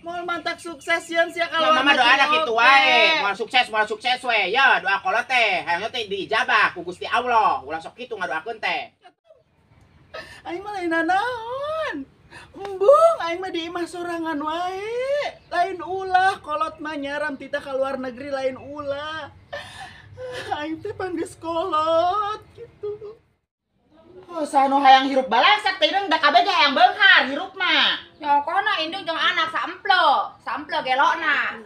Moal mantak sukses yeun sia ka luar Ya mama negeri. Doana kitu wae, moal sukses we. Ya doa kolot teh, hayangna teh diijabah ku Gusti Allah. Ulah sok kitu ngadoakeun teh. Aing mah lain nanaon. Embung aing mah di imah sorangan wae. Lain ulah kolot mah nyaram tita ka luar negeri lain ulah. Aing teh panggeus kolot gitu. Oh, sanu hayang hirup balangsak teh da kabeh ge hayang beunghar hirup mah. Nyokona indung jeung anak saemplo, saemplo gelokna.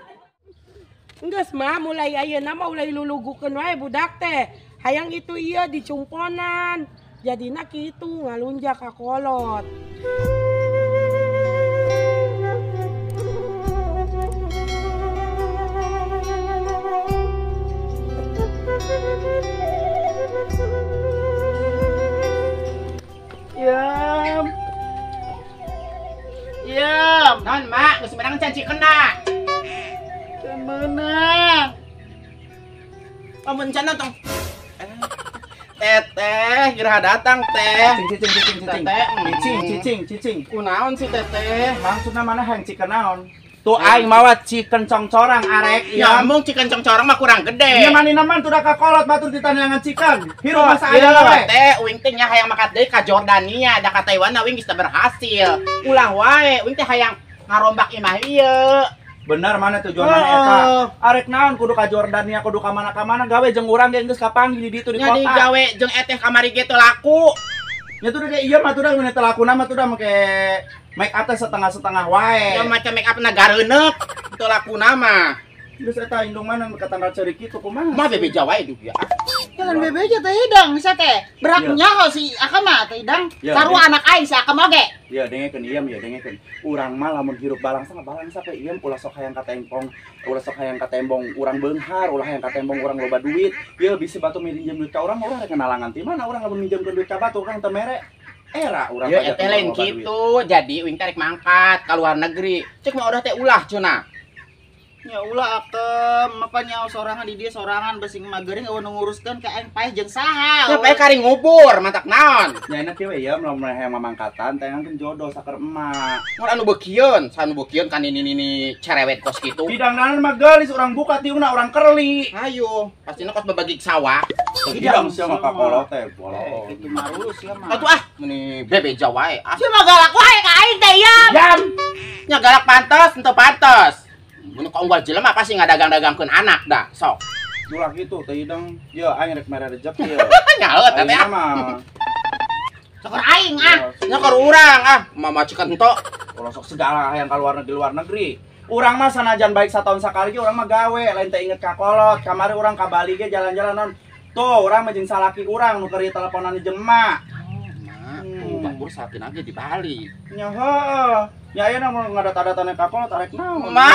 Enggeus mah mulai ayeuna mah ulah lulugukeun wae budak teh. Hayang itu ieu dicumponan. Jadina kitu ngalunjak ka kolot. Yam. Yam. Non, Mak, geus meunang can cikena. Can meunang. Lamun can tong. Teteh, geura datang teh. Cicing cicing cicing. Teteh, Cicing cicing cicing. Kunaon sih teteh? Maksudna mana hayang chicken naon? Tuh aing mawa chicken congcorang arek. Ya embung chicken congcorang mah kurang gede. Nya manina man tuh da ka kolot batur ditanyangan chicken. Hirup masa aya we. Teh, uing teh nya hayang makat deui ka Jordania, da ka Taiwan na uing geus teu berhasil. Ulah wae, uing teh hayang ngarombak imah ieu. Bener mana tujuan mana eta? Arek naon kudu ka Jordania, kudu ka mana-ka mana gawe jeung urang ge geus kapanggih di ditu di Nya kota. digawe jeung eteh kamari ge teu laku. Nya tuh ge ieu mah tuh da mun teu lakuna mah tuh da make make up teh setengah-setengah wae. Nya make make up na gareuneuk teu lakuna mah. Geus eta indung mana ka tanggal ceurik kitu kumaha? Mah bebeja wae duh ya. Jangan bebeja teh hidang sia teh. Berak nyaho si Akam mah teh hidang. Sarua anak aing si Akam oge. Ya dengekeun ieu ya dengekeun. Urang mah lamun hirup balangsa balangsa we ieu ulah sok hayang ka tengkong, ulah sok hayang ka tembong urang beunghar, ulah hayang ka tembong urang loba duit. Ieu bisi batu minjem duit ka urang, urang rek nalangan ti mana urang lamun minjemkeun duit ka batu urang teu mere. Era urang ya eteh lain kitu. Jadi uing tarik mangkat ka luar negeri. Cek mah udah teh ulah cenah. Ya ulah Akem, apa nyawa sorangan di dia sorangan besing magering eueuh nu nguruskeun ka aing paeh jeung saha. Ya paeh kari ngubur, mantak naon. Nya enak kieu we ya lamun hayang mamangkatan teh kan jodoh saker emak. Mun anu beukieun, sa anu beukieun kan nini-nini cerewet kos kitu. Bidang mah geulis urang buka tiungna urang kerli. Hayo, pastina kos babagi sawah. Bidang sia mah ka kolot teh bolong. Kitu marulus sia mah. Atuh ah, meuni bebeja wae. Ah. Sia mah galak wae ka aing teh yam. Yam. Nya galak pantes, henteu pantes. Mun ka unggal jelema pasti ngadagang-dagangkeun anak dah, sok. Ulah kitu teh hidang. Ye aing rek mere rejeki ye. Nyaho teh teh. Sok aing ah. Nya keur urang ah, mama cikan henteu. Ulah sok segala hayang ka luar negeri luar negeri. Urang mah sanajan baik satahun sakali ge urang mah gawe, lain teh inget ka kolot. Kamari urang ka Bali ge jalan-jalan naon. Tuh urang mah jeung salaki urang nu keur teleponan jeung emak. Tuh batur salakina ge di Bali. Nya heuh. Nya aya mun ngadat-adatane ka kolot arek naon. Mah.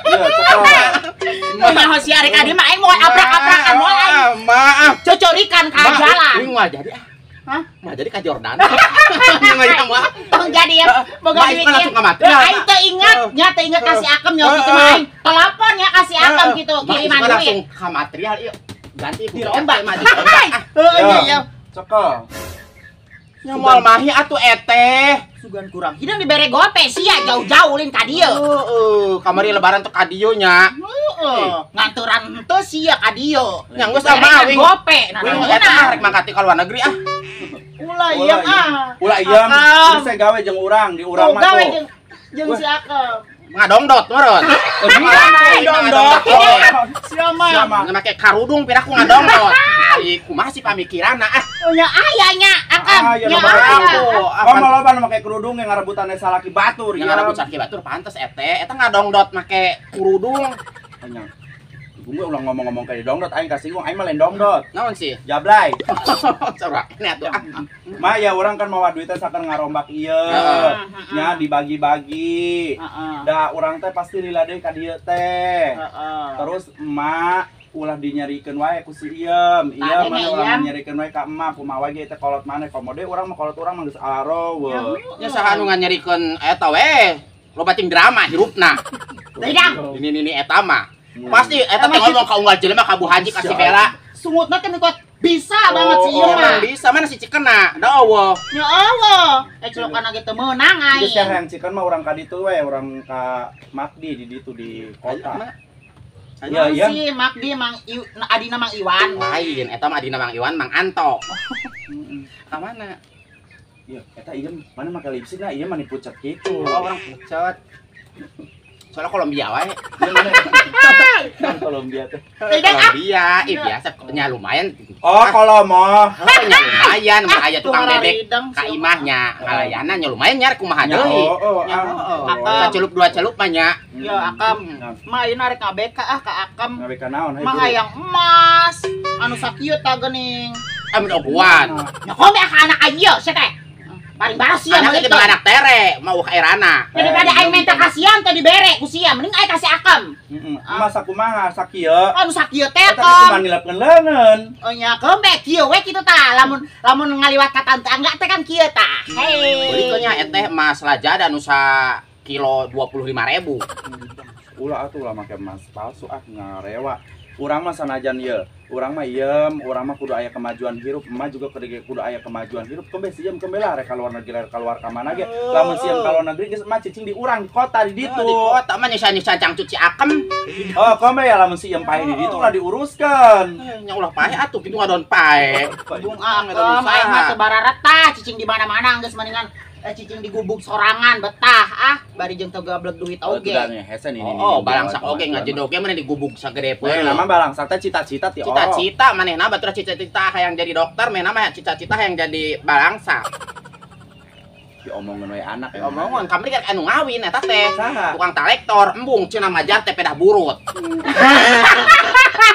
Iya, cekel. Mah si arek adi mah aing moal abrak-abrakan moal aing. Maaf. Cocorikan ka jalan. Uing moal jadi ah. Hah? Moal jadi ka Jordan. Nya mah. Tong jadi ya. Boga duit. Langsung ka mati. Aing teu ingat, nya teu ingat kasih Akem nya kitu mah aing. Telepon nya kasih Akem kitu kiriman duit. Langsung ka material ieu. Ganti ku dirombak mah dirombak. Heuh nya ya. Cekel. Nya moal mahi atuh eteh. Sugan kurang hidang dibere gope sia jauh-jauh ulin ka dieu. Heeh, kamari lebaran tuh ka dieu nya. Heeh, ngaturan henteu sia ka dieu. Nya geus ah mah wing gope. Wing eta mah rek mangkat ka luar negeri ah. Ulah ieu ah. Ulah ieu. Geus saya gawe jeung urang di urang mah tuh. Gawe jeung si Akem. Ngadongdot meureun. Ngadongdot. Sia mah. Make karudung piraku ngadongdot. Ai kumaha sih pamikiranna ah. Nya aya nya Akem. Nya aya. Komo loba nu make kerudung yang ngarebutan salaki batur. Yang ngarebut salaki batur pantes ete. Eta ngadongdot make kerudung. Nya. Gue ulah ngomong-ngomong kayak dongdot aing kasinggung aing mah lain dongdot. Naon sih? Jablay. Coba ini atuh ah. Mah ya urang kan mawa duitnya saker ngarombak ieu. Nya dibagi-bagi. Da urang teh pasti lila deui ka dieu teh. Terus emak ulah dinyarikeun wae ku si Iem. Iya mana ulah nyarikeun wae ka emak kumaha wae ge teh kolot maneh komo deui urang mah kolot urang mah geus arowe. Nya saha anu nganyarikeun eta we. Loba ting drama hirupna. Hidang. Ini eta mah. Pasti eta teh ngomong ka unggal jelema ka Bu Haji ka si Bella. Sungutna teh mikot Bisa banget sih ieu mah. Bisa mana si cikena? Da eueuh. Nya eueuh. Celokan ge teu meunang aing. Geus hayang ciken mah urang ka ditu we, urang ka Makdi di ditu di kota. Iya, iya. Si Makdi Mang adina Mang Iwan. Lain, eta mah adina Mang Iwan, Mang Anto. Ka mana? Iya, eta ieu mana make lipstik na ieu mah pucet kitu. Oh, urang pucet. Soalnya Kolombia wae. Kan Kolombia teh. Kolombia, ih biasa nya lumayan. Oh, Kolomo. Nya lumayan, mah aya tukang bebek ka imahnya, ngalayanan nya lumayan nyar kumaha deui. Oh, Sacelup dua celup mah nya. Ya Akam, mah ayeuna rek ngabeka ah ka Akam. Ngabeka naon hayu. Mah hayang emas, anu sakieu ta geuning. Amun oguan. Nya kombe ka anak ayeuna sia teh. Paling baras sia mah itu. Anak tere mau ka erana. Daripada aing minta kasihan teh dibere ku sia, mending aing kasih Akam. Heeh. Emas sakumaha sakieu? Anu sakieu teh Kam. Eta kumaha nilepkeun leungeun. Oh nya kombe kieu we kitu tah. Lamun lamun ngaliwat ka tetangga teh kan kieu tah. Hei. Beulikeun nya eteh emas lajada nu sa kilo 25.000. Ulah atuh ulah make emas palsu ah ngarewa. Urang mah sanajan ieu, urang mah iem, urang mah kudu aya kemajuan hirup, emak juga kudu aya kemajuan hirup. Kembe sieum kembe lah rek ka luar negeri, rek kaluar ka mana ge. Lamun sieum ka luar negeri geus mah cicing di urang di kota di ditu. Di kota mah nyisa-nyisa cang cuci akem. Oh, kembe ya lamun sieum paeh di ditu lah diuruskeun. Nya ulah paeh atuh kitu ngadon paeh. Bung akem aing mah teu bararetah cicing di mana-mana geus mendingan cicing digubuk sorangan betah ah bari jeung teu gablek duit oge. Oh, balangsak oge ngajedog ge maneh digubuk sagede poe. Nama balangsak teh cita-cita ti. Cita-cita manehna batur cita-cita hayang jadi dokter, manehna mah cita-cita hayang jadi balangsak. Diomongan we anak ya. Omongan kamari kan anu ngawin eta teh. Tukang talektor embung cenah majar teh pedah burut.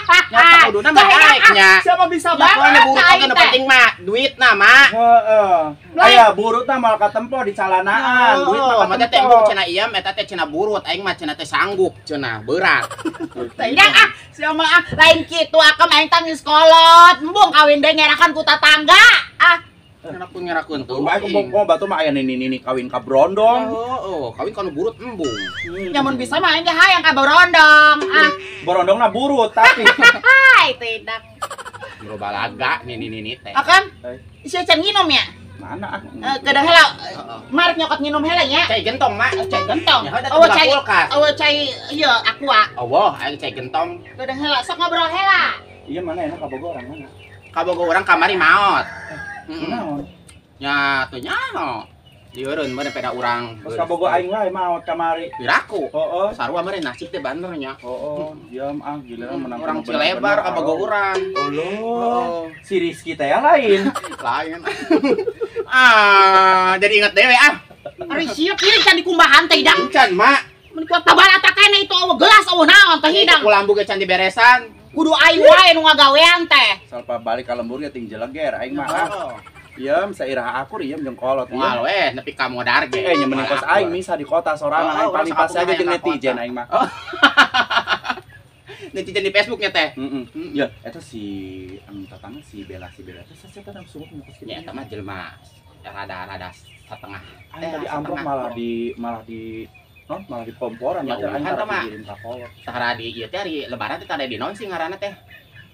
Nya kuduna mah daek nya. Siapa bisa banget burut oge nu penting mah duitna mah. Heeh. Aya burutna moal katempo di calanaan, duit mah katempo. Teh embung cenah ieu eta teh cenah burut, aing mah cenah teh sanggup cenah berat. Teh ah, sia mah ah lain kitu akem aing teh geus kolot, embung kawin deui ngerakan ku tatangga. Ah. Ngerakeun ngerakeun tuh. Bae kumpul batu mah aya nini-nini kawin ka brondong. Heeh, kawin ka nu burut embung. Nya mun bisa mah aing ge hayang ka borondong. Ah. Borondongna burut tapi. Hai tidak. Loba laga nini-nini teh. Akam? Sia can nginum ya? Mana ah? Kedah heula. Marek nyokot nginum heula nya. Cai gentong, Mak. Cai gentong. Oh, cai. Oh, cai ieu aqua. Oh, aing cai gentong. Kedah heula sok ngobrol heula. Iya mana enak ka Bogor orang mana? Ka Bogor urang kamari maot. Kunaon? Nya teu nyaho. Dieureun meureun peda urang. Terus ka Bogor aing wae maot kamari. Piraku. Heeh. Sarua meureun nasib teh bener nya. Heeh, diam ah giliran menang. Urang Cilebar ka Bogor urang. Oh, si Rizky teh lain. Lain. Ah, jadi inget dewe ah. Ari sieu piring can dikumbahan teh hidang. Can, Mak. Mun kuat tabal atakana itu eueuh gelas eueuh naon teh hidang. Ku lambu ge can diberesan. Kudu aing wae nu ngagawean teh. Salpa balik ka lembur ge ting jeleger aing mah. Ah. Ieu sairaha akur ieu jeung kolot. Moal we nepi ka modar ge. Nya mending kos aing misa di kota sorangan aing paling pas aja jeung netizen aing mah. Netizen di Facebook nya teh. Heeh. Ya, eta si anu tatangga si Bella teh saseta sungut mukus kitu. Nya eta mah jelema rada-rada setengah. Aing tadi amplop malah di non malah di komporan ya, aing tara dikirim ka kolot. Tara di ieu teh ari lebaran teh tara di naon sih ngaranna teh?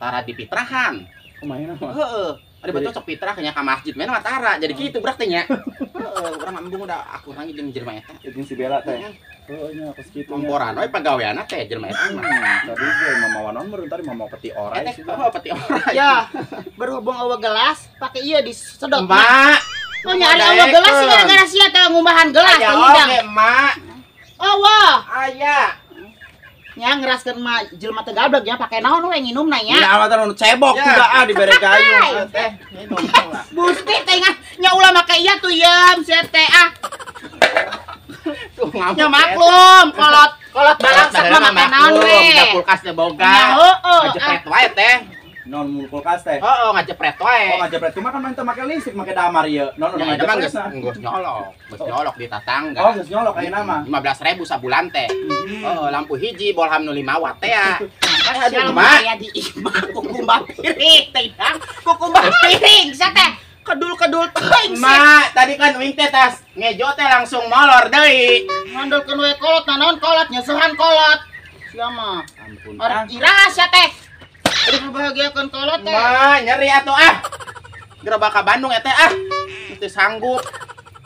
Tara di pitrahan. Kumaha mah? Heeh. Ari betul sok pitrah nya ka masjid mah mah tara. Jadi kitu budak teh nya. Heeh, urang embung udah aku urang jeung jelema eta. Jeung si Bella teh. Heeh nya kos kitu. Komporan we pagaweanna teh jelema eta mah. Tadi ge mamawa naon meureun tadi mamawa peti orai sih. Oh, peti orai. Ya, berhubung eueuh gelas, pake ieu disedot. Mak. Oh nya ari eueuh gelas sih gara-gara sia teh ngumbahan gelas teh hidang. Oke, Mak. Oh wah, aya. Nya ngeraskeun mah jelema teu gablek nya pake naon we nginumna nya. Nya awatan nu cebok kuda ah dibere gayung teh. Gusti teh nya ulah make ieu tuh yeum sia teh ah. Nya maklum kolot kolot balangsak mah make naon we. Da kulkas teh boga. Nya heueuh. Ngajepret wae teh. Non kulkas teh. Heeh, ngajepret wae. Oh, ngajepret cuma kan main teu make listrik, make damar ieu. Non ngajepret geus nyolok. Geus nyolok di tatangga. Oh, geus nyolok ayeuna mah. 15.000 sabulan teh. Heeh, lampu hiji bolham nu 5 watt teh ya. Aduh, mak aya di imah kukumbah piring teh dang. Kukumbah piring sia teh. Kedul-kedul teuing sia. Mak, tadi kan uing teh tas ngejo teh langsung molor deui. Ngandalkeun we kolot naon kolot nyeusehan kolot. Sia mah. Ampun. Iraha sia teh. Aduh ngabahagiakeun kolot teh. Mah nyeri atuh ah. Geura baka Bandung eta ah. Teu sanggup.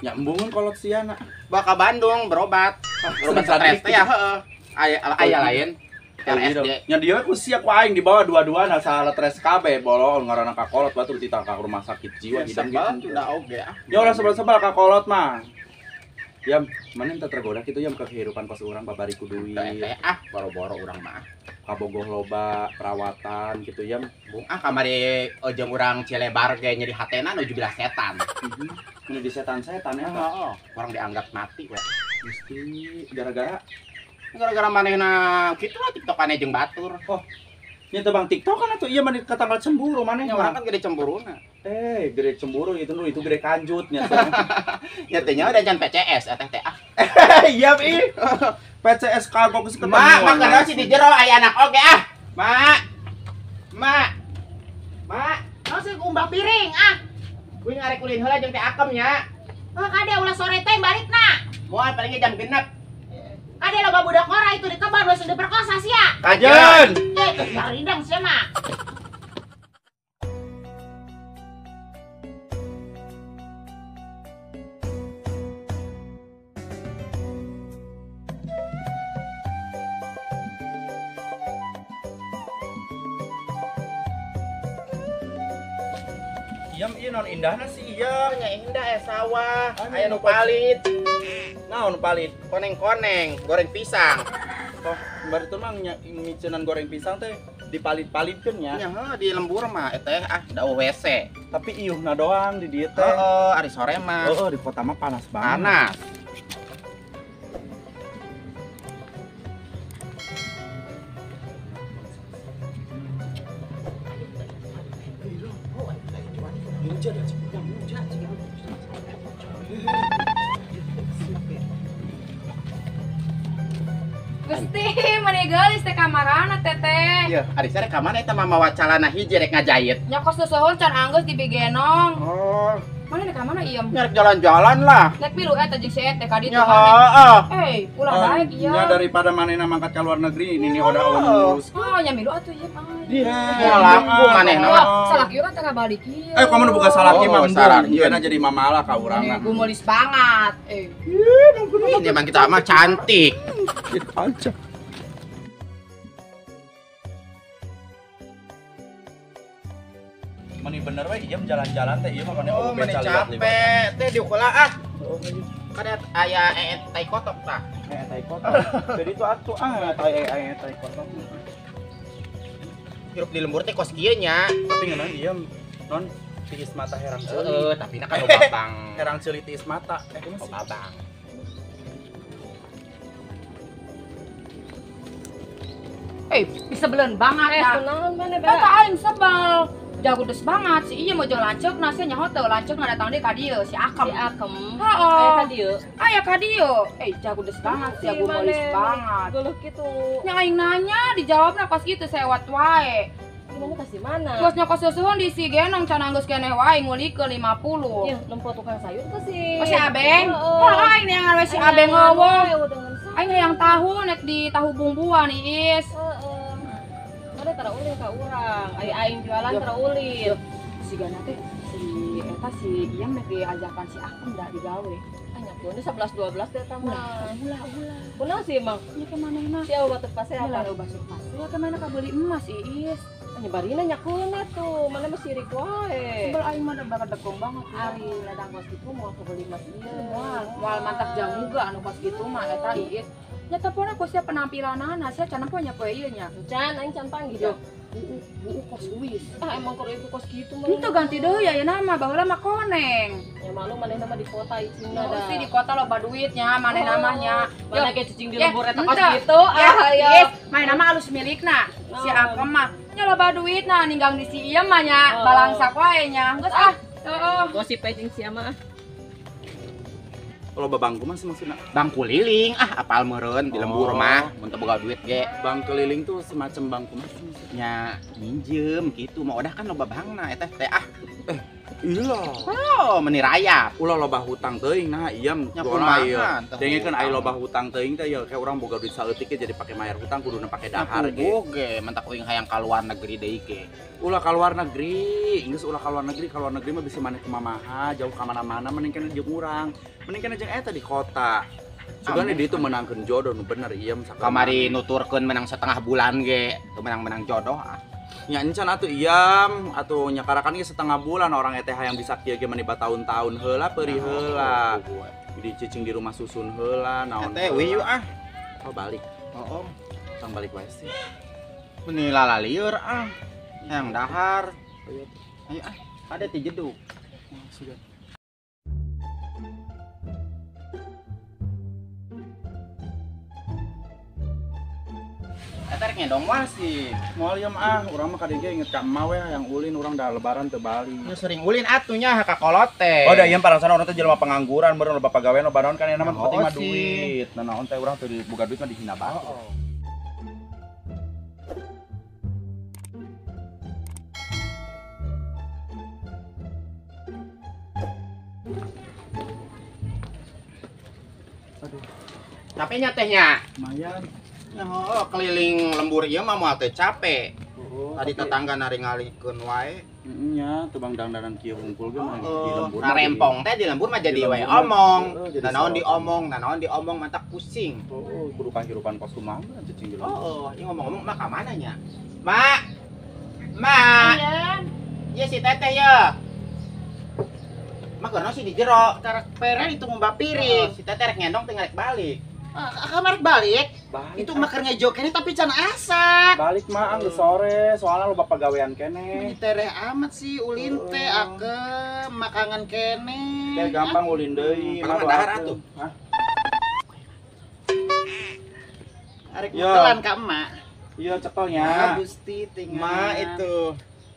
Nya embungeun kolot siana. Baka Bandung berobat. Berobat stres teh ya heeh. Aya lain. RSD. Nya dieu ku sia ku aing dibawa dua-duana salah stres kabeh bolol ngaranna ka kolot batur ditang ka rumah sakit jiwa hidang gitu. Udah oge ah. Ya ulah sebel-sebel ka kolot mah. Yam, mana teu tergoda kitu yam ke kehidupan kos urang babari ku duit. Teh ah boro-boro urang mah. Kabogoh loba perawatan gitu yam. Bung ah kamari jeung urang Cilebar ge nyeri hatena nuju bilah setan. Ini di setan-setan ya. Heeh, urang dianggap mati we. Mesti gara-gara manehna kitu lah tiktokane jeung batur. Oh. Nya teh Bang tiktokan atuh ieu mah katanggal cemburu maneh. Nya urang kan gede cemburuna. Gede cemburu itu nu itu gede kanjutnya. Nya teh nya udah can PCS eta teh ah. Iya ih. PCS kagok geus ketemu. Mak, mak kana si di jero aya anak oge ah. Mak. Mak. Mak, naon sih umbah piring ah. Kuing arek ulin heula jeung teh akem nya. Oh, kade ulah sore teh balikna. Moal paling jam 6. Kade loba budak ngora itu di kebon langsung diperkosa sia. Kajen. Eh, garindang sia mah. Iam ieu naon indahna sih ieu. Nya indah sawah, aya nu palit. Naon palit? Koneng-koneng, goreng pisang. Oh, baru itu mah miceunan goreng pisang teh dipalit-palitkeun nya. Nya heuh di lembur mah teh ah da WC. Tapi iuhna doang di dieu teh. Heeh, ari sore mah. Heeh, di kota mah panas banget. Panas. Gusti, meni geulis teh kamarana teteh. Iya, ari sare ka mana eta mah mawa calana hiji rek ngajait. Nya kos seuseun can anggeus dibigenong. Oh. Mana rek ka mana ieu? Nya rek jalan-jalan lah. Rek milu eta jeung si eta ka ditu. Nya heeh. Eh, ulah bae ieu. Nya daripada manehna mangkat ka luar negeri ini nih oda ngurus. Oh, nya milu atuh ieu mah. Iya, laku manehna mah. Salaki urang teh balik ieu. Eh, kamu nu boga salaki mah embung. Ieu jadi mamalah ka urang. Gumulis banget. Eh. Ini emang kita mah cantik. Aja. Meni bener we ieu jalan-jalan teh ieu mah mane oh, meni capek teh diukeula ah. Kada aya tai kotok tah. Tai kotok. Jadi itu atuh ah tai tai kotok. Hirup di lembur teh kos kieu nya. Tapi ngeunah ieu non tiis mata herang ceuli. Heeh, tapi na kan babang. Herang ceuli tiis mata. Oh, babang. Bisa belen banget ya. Kunaon maneh Eta aing sebel. Jago des banget si ieu mojo lanceuk na sia nyaho teu lanceuk na datang deui ka dieu si Akem. Si Akem. Heeh. Aya ka dieu. Aya ka dieu. Jago des banget sia gumolis banget. Geuleuh kitu. Nya aing nanya dijawabna pas kitu sewat wae. Gimana kasih mana? Geus nyokos seuseun di si Genong can anggeus keneh wae ngulikeun 50. Ieu nempo tukang sayur teh si. Oh si Abeng. Heeh, aing neangan we si Abeng ngeueuh. Aing hayang tahu nek di tahu bumbuan Iis. Mana tara ulin ka urang, ai aing jualan tara ulin. Si Gana teh si eta si Iam nek diajakan si Akem da digawe. Ah nya kudu 11 12 teh eta mah. Ulah ulah. Kunaon sih emang? Nya ke manehna? Si awa batur pasea apa? Ulah batur pasea ke mana kabeli emas Iis. Nya barina nya kueuna tuh, mana mah sirik wae. Sebel aing mah da bakal banget. Ari ladang kos kitu moal kabeli emas ieu. Moal, moal mantap jamuga anu kos kitu mah eta Iis. Nya telepon aku sia penampilanana sia can nempo nya poe ieu nya. Can aing can panggih dah. Buu kos uis. Ah emang keur ibu kos kitu mah. Henteu ganti deui ayeuna mah baheula mah koneng. Ya malu manehna mah di kota icingna da. Sih di kota loba duitnya manehna mah nya. Mana ge cicing di lembur eta kos kitu. Ah ieu manehna mah alus milikna. Si Akem mah nya loba duitna ninggang di si ieu mah nya balangsak wae nya. Geus ah. Heeh. Gosip aja jeung sia mah. Kalau bangku mah sih maksudnya bangku liling ah apal meureun di lembur mah mun teu boga duit ge. Bangku liling tuh semacam bangku mah sih maksudnya minjem gitu mah udah kan loba bangna eta teh ah. Iya. Oh, meni rayap. Ulah loba hutang teuing nah iya gona ieu. Dengekeun aya loba hutang teuing teh ya kayak urang boga duit saeutik ge jadi pake mayar hutang kuduna pake dahar ge. Ge mentak uing hayang ka luar negeri deui ge. Ulah ka luar negeri, geus ulah ka luar negeri mah bisa maneh kumamaha, jauh ka mana-mana mending kana jeung urang. Mending kana jeung eta di kota. Sugane di itu menangkeun jodoh nu bener ieu kamari nuturkeun menang setengah bulan ge, teu menang-menang jodoh ah. Nya encan atuh iam atuh nyakarakan ge setengah bulan orang eteh hayang bisa kieu ge meni batahun-tahun heula peurih heula. Dicicing di rumah susun heula naon. Teh wieu ah. Oh balik. Heeh. Tang balik wae sih. Meni lalalieur ah. Hayang dahar. Ayo ah, ada ti jeduk. Sudah. Eta rek ngendong moal sih. Moal ieu ah, urang mah kadieu inget ka emak we hayang ulin urang da lebaran teu balik. Nu sering ulin atuh nya ka kolot teh. Oh da ieu parangsana urang teh jelema pengangguran beureun loba pagawean loba naon kan enak mah penting mah duit. Nah naon teh urang teu boga duit mah dihina bae. Aduh. Capek nya teh nya? Lumayan. Nah, keliling lembur ieu mah moal teh capek. Tadi tetangga naringalikeun wae. Heeh nya, teu bang dangdanan kieu hungkul ge mah di lembur. Nah, rempong teh di lembur mah jadi wae omong. Nanaon diomong, nanaon diomong mantak pusing. Heeh, kudu kahirupan kos kumaha cicing di lembur. Heeh, ieu ngomong-ngomong mak ka mana nya? Mak. Mak. Ieu si teteh ye. Mak geurna sih di jero. Tarak pere itu ngomba piring. Si teteh rek ngendong teh ngarek balik. Kamar balik, itu mah keur ngejo keneh tapi can asak. Balik mah geus sore, soalnya loba pagawean keneh. Ini tereh amat sih ulin teh akem makangan keneh. Teh gampang ulin deui, mah dahar atuh. Hah? Arek telan ka emak. Iya cekelnya. Gusti tinggal. Ma itu.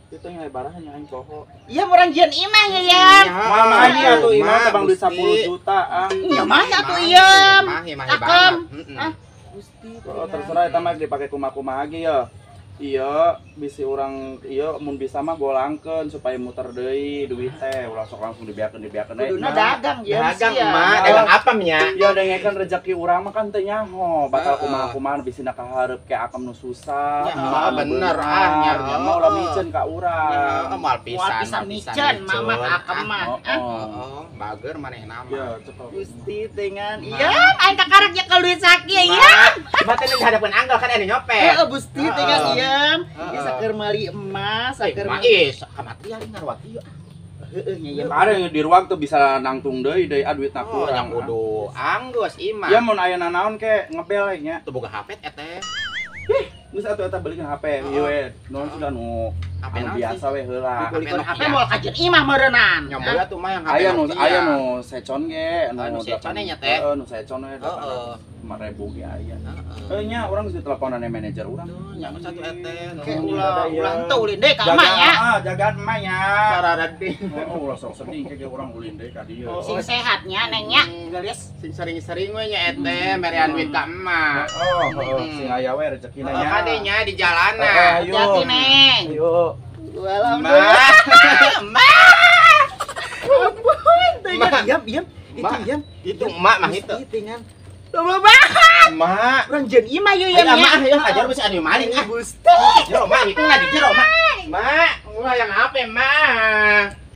Itu yang lebaran hanya aing poho. Iya murang jieun imah ya ya. Mama iya atuh imah teh bang duit 10 juta ah. Iya mah atuh iya. Mahi mahi banget. Ah Gusti. Oh, terserah eta mah dipake kumaha-kumaha ge ya. Iya, bisi urang ieu mun bisa mah golangkeun supaya muter deui duit teh ulah sok langsung dibeakeun deui. Kuduna dagang ya. Dagang emak, dagang apa nya? Ya dengekeun rezeki urang mah kan teu nyaho, bakal kumaha-kumaha bisina kahareup ke akem nu susah. Ya bener ah nya mah ulah miceun ka urang. Moal pisan miceun mama akem mah. Heeh, bager manehna mah. Ya cekal. Gusti dengan iya aing kakarek nyekel duit sakieu ya. Bae teh dihadapeun anggal kan anu nyopet. Heeh Gusti dengan iya. Ieu saker meuli emas, saker meuli kamatrial ngaruat ieu. Heeh nya ieu. Ada di ruang tuh bisa nangtung deui deui duitna kurang. Yang kudu anggeus imah. Ya mun aya nanaon ke ngebel nya. Teu boga HP teh. Ih, geus atuh eta belikeun HP ieu we. Naon sudah nu anu biasa we heula. Belikeun HP moal kajeun imah meureunnan. Nyombol atuh mah yang HP. Aya nu secon ge, anu secon nya teh. Heeh, nu secon we. Heeh. 5.000 ge aya. Heuh nya urang geus diteleponan manajer urang. Nya satu ete. Ulah ulah henteu ulin deui ka emak nya. Heeh, jagaan emak nya. Sararedih. Heeh, ulah sok sedih ke urang ulin deui ka dieu. Sing sehat nya neng nya. Geus sing sering-sering we nya ete merean duit ka emak. Heeh, sing aya we rezekina nya. Kade nya di jalanan. Hati-hati neng. Ayo. Alhamdulillah. Emak. Ampun, teh diam. Itu diam. Itu emak mah itu. Tingan. Loba banget. Emak. Urang jeung imah yeuh ya. Emak ayo ajar bisa anu maling ah. Gusti. Jero mak itu lah di jero mak. Mak, ulah yang apa mak?